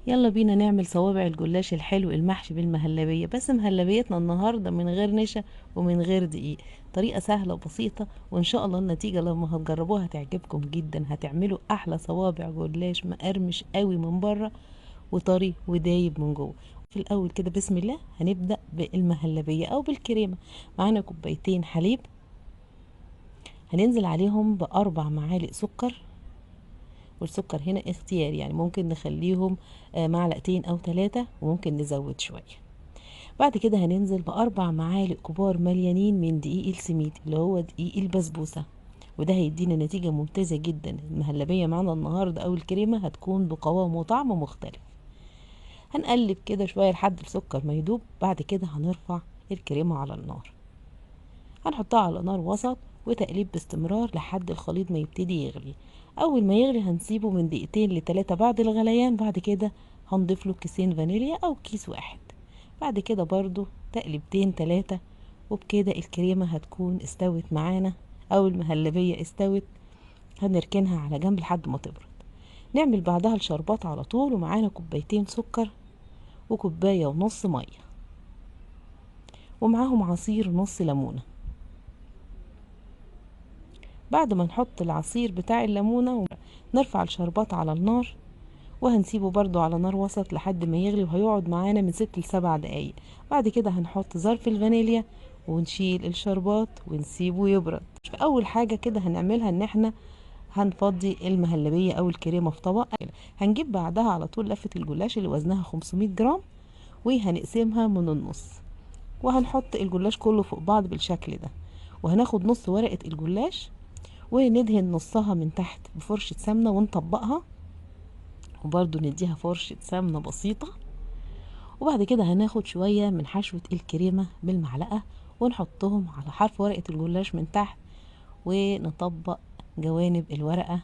يلا بينا نعمل صوابع الجلاش الحلو المحشي بالمهلبية، بس مهلبيتنا النهاردة من غير نشا ومن غير دقيق. طريقة سهلة وبسيطة، وإن شاء الله النتيجة لما هتجربوها هتعجبكم جدا. هتعملوا أحلى صوابع جلاش مقرمش قوي من بره وطري ودايب من جوه. في الأول كده بسم الله هنبدأ بالمهلبية أو بالكريمة. معانا كوبايتين حليب، هننزل عليهم ب4 معالق سكر، والسكر هنا اختياري، يعني ممكن نخليهم معلقتين أو 3، وممكن نزود شوية. بعد كده هننزل ب4 معالق كبار مليانين من دقيق السميد اللي هو دقيق البسبوسة، وده هيدينا نتيجة ممتازة جدا. المهلبية معانا النهاردة أو الكريمة هتكون بقوام وطعم مختلف. هنقلب كده شوية لحد السكر ما يدوب. بعد كده هنرفع الكريمة على النار، هنحطها على نار وسط وتقليب باستمرار لحد الخليط ما يبتدي يغلي. أول ما يغلي هنسيبه من دقيقتين لتلاتة بعد الغليان. بعد كده هنضيف له كيسين فانيليا أو كيس واحد. بعد كده برضو تقليبتين 3، وبكده الكريمة هتكون استوت معانا أو المهلبية استوت. هنركنها على جنب لحد ما تبرد. نعمل بعدها الشربات على طول، ومعانا كوبايتين سكر وكوباية ونص مية، ومعاهم عصير نص ليمونة. بعد ما نحط العصير بتاع الليمونة نرفع الشربات على النار، وهنسيبه برضو على نار وسط لحد ما يغلي، وهيقعد معانا من 6 ل7 دقايق. بعد كده هنحط ظرف الفانيليا ونشيل الشربات ونسيبه يبرد. أول حاجة كده هنعملها إن احنا هنفضي المهلبية أو الكريمة في طبق. هنجيب بعدها على طول لفة الجلاش اللي وزنها 500 جرام، وهنقسمها من النص، وهنحط الجلاش كله فوق بعض بالشكل ده. وهناخد نص ورقة الجلاش وندهن نصها من تحت بفرشة سمنة ونطبقها، وبرضو نديها فرشة سمنة بسيطة. وبعد كده هناخد شوية من حشوة الكريمة بالمعلقة ونحطهم على حرف ورقة الجلاش من تحت، ونطبق جوانب الورقة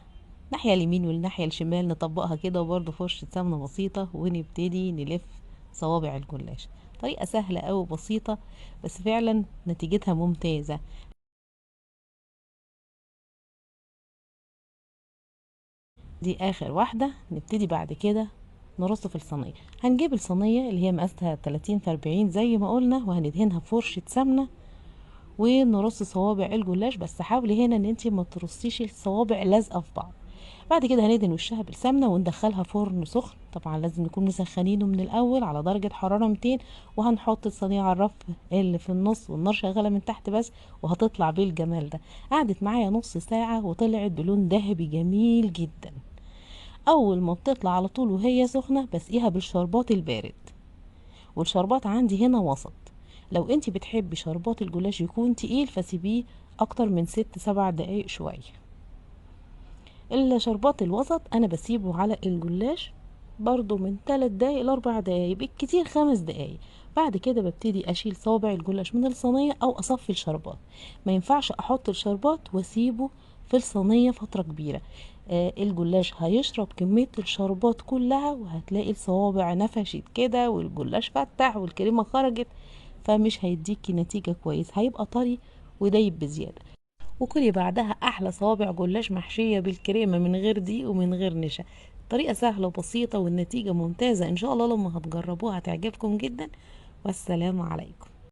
ناحية اليمين والناحية الشمال، نطبقها كده وبرضو فرشة سمنة بسيطة، ونبتدي نلف صوابع الجلاش. طريقة سهلة أوي وبسيطة، بس فعلا نتيجتها ممتازة. دي آخر واحدة. نبتدي بعد كده نرص في الصينية. هنجيب الصينية اللي هي مقاسها 30 في 40 زي ما قلنا، وهندهنها بفرشة سمنة ونرص صوابع الجلاش، بس حاولي هنا ان انتي ما ترصيش الصوابع لازقة في بعض. بعد كده هندهن وشها بالسمنة وندخلها فرن سخن، طبعا لازم نكون مسخنينه من الاول على درجة حرارة 200، وهنحط الصينية على الرف اللي في النص والنار شغالة من تحت بس، وهتطلع بالجمال ده. قعدت معايا نص ساعة وطلعت بلون ذهبي جميل جدا. اول ما بتطلع على طول وهي سخنة بسقيها بالشربات البارد، والشربات عندي هنا وسط. لو انتي بتحبي شربات الجلاش يكون تقيل فسيبيه اكتر من 6-7 دقايق شوية. الشربات الوسط انا بسيبه على الجلاش برضو من 3 دقايق ل4 دقايق، بالكتير 5 دقايق. بعد كده ببتدي اشيل صوابع الجلاش من الصينية او اصفي الشربات. ما ينفعش احط الشربات واسيبه في الصينية فترة كبيرة، الجلاش هيشرب كمية الشربات كلها، وهتلاقي الصوابع نفشت كده والجلاش فتح والكريمة خرجت، فمش هيديكي نتيجة كويس، هيبقى طري ودايب بزيادة. وكلي بعدها أحلى صوابع جلاش محشية بالكريمة من غير دقيق ومن غير نشا. طريقة سهلة وبسيطة والنتيجة ممتازة، إن شاء الله لما هتجربوها هتعجبكم جدا. والسلام عليكم.